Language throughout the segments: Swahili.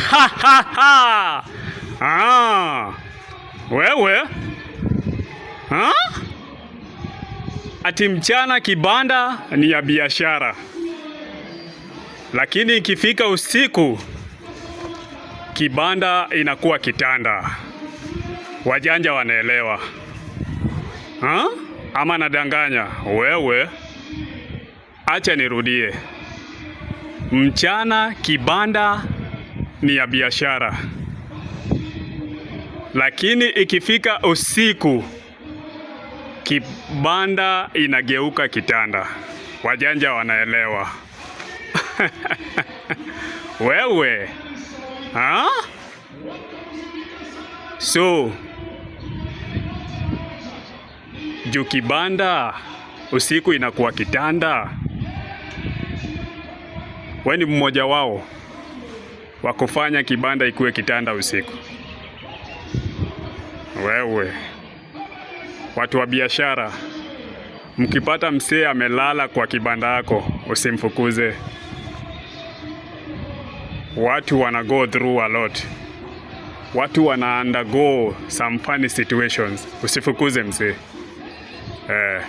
Ha, ha, ha. Ah, wewe, ha? Ati mchana kibanda ni ya biashara, lakini ikifika usiku kibanda inakuwa kitanda. Wajanja wanaelewa, ha? Ama nadanganya? Wewe, acha nirudie. Mchana kibanda ni ya biashara, lakini ikifika usiku kibanda inageuka kitanda. Wajanja wanaelewa. Wewe, ha? So juu kibanda usiku inakuwa kitanda, we ni mmoja wao wa kufanya kibanda ikuwe kitanda usiku. Wewe, watu wa biashara, mkipata msee amelala kwa kibanda yako, usimfukuze. Watu wana go through a lot, watu wana undergo some funny situations. Usifukuze msee. Eh.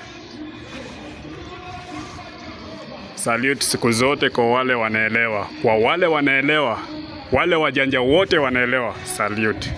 Salute siku zote kwa wale wanaelewa, kwa wale wanaelewa, wale wajanja wote wanaelewa. Salute.